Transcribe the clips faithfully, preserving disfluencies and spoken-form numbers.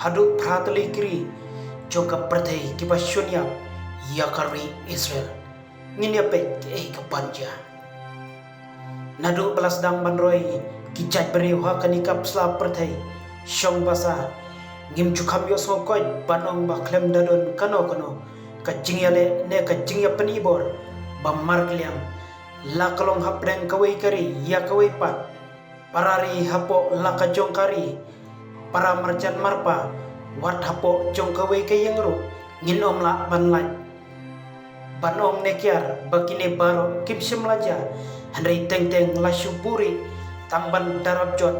haduh phra tylli ki ri jong ka pyrthei kiba shun ïap ïa ka ri Israel. Ngin ïa peit kaei kaban jia. Naduh ba la sdang ban roi ki jait briew ha kane ka pyrthei, shong basa, ngim ju kham ïohsngew koit ban ong ba khlem da don kano kano ka jingïaleh ne ka jingïapyni bor ba markylliang, la ka long hapdeng kawei ka ri ïa kawei pat, para ri hapoh la ka jong ka ri, para marjan marpa wat hapoh jong kawei ka ïing ruh, ngin ym lah ban lait ban ong ne kiar ba kine baroh kim shym la jia, hynrei teng teng la shu buhrieh tang ban darap jot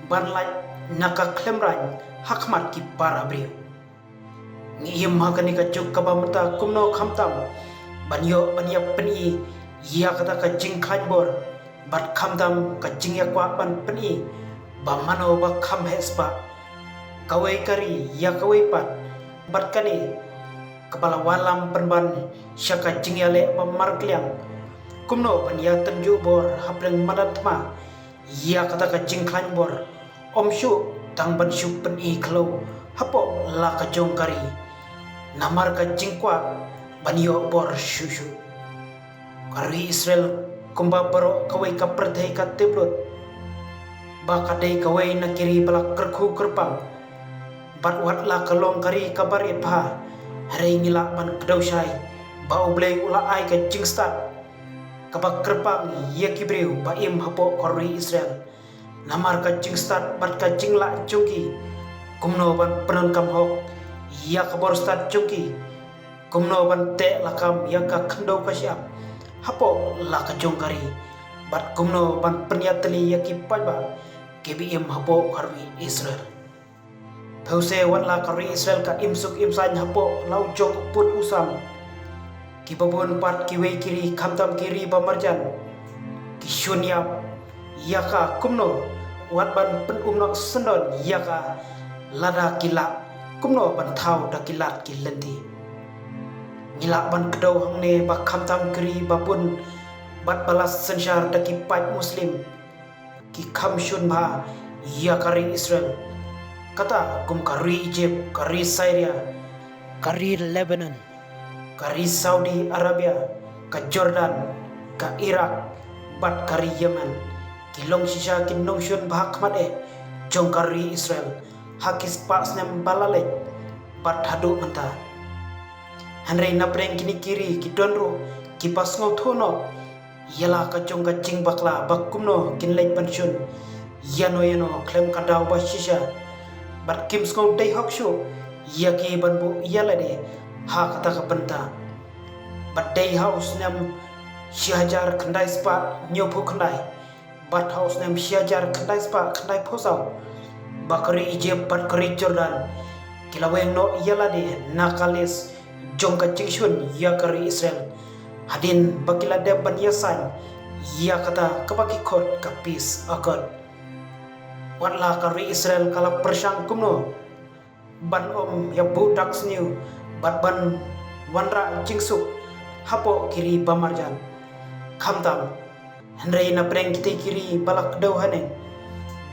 ban lait na ka khlem raiñ ha khmat ki para briew. Ngi im ha kane ka juk kaba mynta kumno khamtam ban ïoh ban ïapyni ïa kata ka jingkhlaiñ bor bad khamtam ka jingïakwah ban pyni ba mano ba kham heh spah, kawei ka ri ïa kawei pat, bad kane kaba la wallam pynban sha ka jingïaleh ba markylliang, kumno ban ïatynjuh bor hapdeng madan thma ïa kata ka jingkhlaiñ bor, ym shuh tang ban shu pyni khlaw hapoh la ka jong ka ri, namar ka jingkwah ban ïoh bor shuh shuh. Ka ri Israel kumba baroh kawei ka pyrthei ka tip lut ba ka dei kawei na ki ri ba la kyrkhu kyrpang bad wat la ka long ka ri kaba rit bha, hynrei ngi lah ban kdew shai ba U Blei u la ai ka jingstad kaba kyrpang ïa ki briew ba im hapoh ka ri Israel. Namar ka jingstad bad ka jinglah jong ki, kumno ban pyndonkam hok ïa ka bor stad jong ki, kumno ban teh lakam ïa ka khyndew ka shyiap hapoh la ka jong ka ri, bad kumno ban pynïatylli ïa ki paidbah kiba im hapoh ka ri Israel. Phewse, wat la ka ri Israel ka im suk im saiñ hapoh la u jong u pud u sam, kiba bun pat kiwei ki ri khamtam ki ri ba marjan ki shun ïap ïa ka kumno wat ban pynum noh syndon ïa ka lada ki lah kumno ban thaw da ki lad ki lynti. Ngi lah ban kdew hangne ba khamtam ki ri ba bun bad ba la synshar da ki paid Muslim ki kham shun bha ïa ka ri Israel, kata kum ka ri Egypt, ka ri Syria, ka ri Lebanon, ka ri Saudi Arabia, ka Jordan, ka Iraq bad ka ri Yemen. Ki long shisha ki nongshun bha khmat eh jong ka ri Israel ha ki spah snem ba la leit bad haduh mynta. Hynrei napdeng kine ki ri ki don ruh kiba sngewthuh noh ïa la ka jong ka jingbakla ba kumno kin leit ban shun ïano ïano khlem ka daw ba shisha, bad kim sngewdei hok shuh ïa ki ban buh ïa lade ha kata ka bynta. Bad dei ha u snem shi hajar khyndai spah hynñiewphew khyndai bad ha u snem shi hajar khyndai spah khyndaiphew saw ba ka ri Egypt bad ka ri Jordan ki la weng noh ïa lade na ka list jong ka jingshun ïa ka ri Israel, hadien ba ki la dep ban ïasaiñ ïa kata kaba ki khot ka Peace Accord. Wat la ka ri Israel ka la pyrshang kumno ban ym ïa buh dak sniew bad ban wanrah jingsuk hapoh ki ri ba marjan, khamtam, hynrei napdeng kitei ki ri ba la kdew haneng,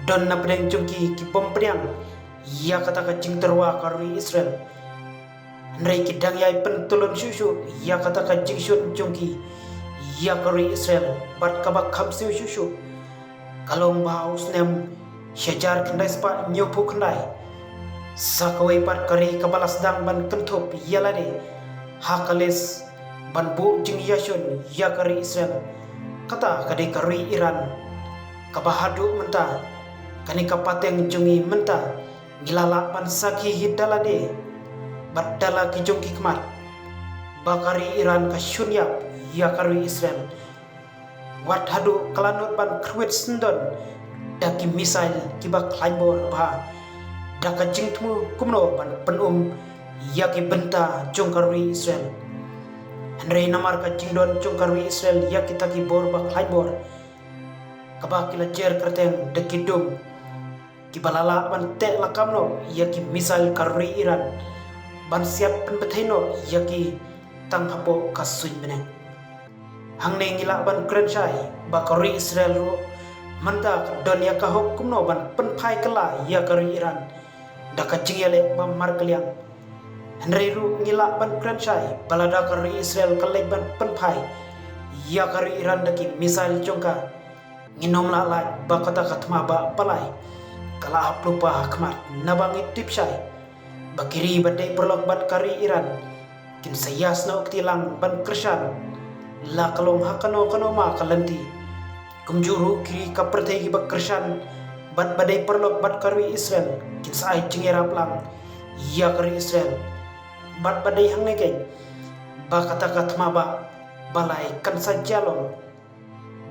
don napdeng jong ki ki bym pdiang ïa kata ka jingtyrwa ka ri Israel, hynrei ki dang ïai pyntylun shuh shuh ïa kata ka jingshun jong ki ïa ka ri Israel. Bad kaba kham siew shuh shuh ka long ba ha u snem shi hajar khyndai spah hynñiewphew khyndai sa kawei pat ka ri kaba la sdang ban kynthup ïa lade ha ka list ban buh jingïashun ïa ka ri Israel, kata ka dei ka ri Iran, kaba haduh mynta, kane ka pateng jong ngi mynta, ngi la lah ban sakhi hi da lade bad da la ki jong ki khmat ba ka ri Iran ka shun ïap ïa ka ri Israel, wat haduh ka la nud ban khrwit syndon da ki missile kiba khlaiñ bor bha, da ka jingthmu kumno ban pynum ïa ki bynta jong ka ri Israel. Hynrei namar ka jingdon jong ka ri Israel ïa kita ki bor ba khlaiñ bor, kaba ki la jer kyrteng da ki Dome, kiba la lah ban teh lakam noh ïa ki missile ka ri Iran ban siat pynbthei noh ïa ki tang hapoh ka suiñ bneng. Hangne ngi lah ban kren shai ba ka ri Israel ruh mynta ka don ïa ka hok kumno ban pynphai kylla ïa ka ri Iran, da ka jingïaleh ba markylliang. Hynrei ruh ngi lah ban kren shai ba lada ka ri Israel ka leit ban pynphai ïa ka ri Iran da ki missile jong ka, ngin ym lah lait ba kata ka thma ba balai ka la hap lypa ha khmat, naba ngi tip shai ba ki ri ba dei paralok bad ka ri Iran kin sa ïasnoh kti lang ban kyrshan la ka long ha kano kano ma ka lynti. Kumjuh ruh ki ri ka pyrthei kiba kyrshan bad ba dei paralok bad ka ri Israel kin sa ai jingïarap lang ïa ka ri Israel. Bad ba dei hangne keiñ ba kata ka thma ba balai kan sa jia long.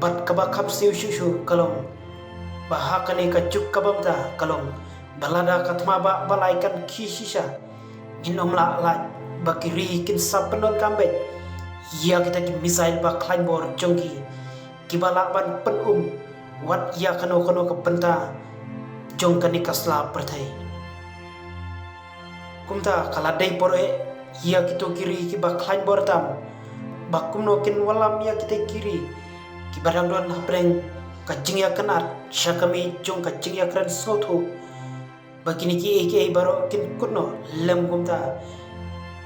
Bad kaba kham sniew shuh shuh ka long ba ha kane ka juk kaba mynta ka long ba lada ka thma ba balai kan khie shisha, ngin ym lah lait ba ki ri kin sa pyndonkam beit ïa kita ki missile ba khlaiñ bor jong ki, kiba lah ban pynum wat ïa kano kano ka bynta jong kane ka sla pyrthei. Kumta ka la dei por eh ïa kito ki ri kiba khlaiñ bor tam ba kumno kin wallam ïa kita ki ri kiba dang don hapdeng ka jingïakynad sha ka mih jong ka jingïakren sngewthuh, ba kine kiei kiei baroh kin kut noh lem. Kumta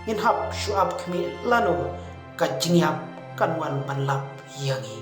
ngin hap shu ap khmih lano ka jingïap kan wan ban lap ïa ngi.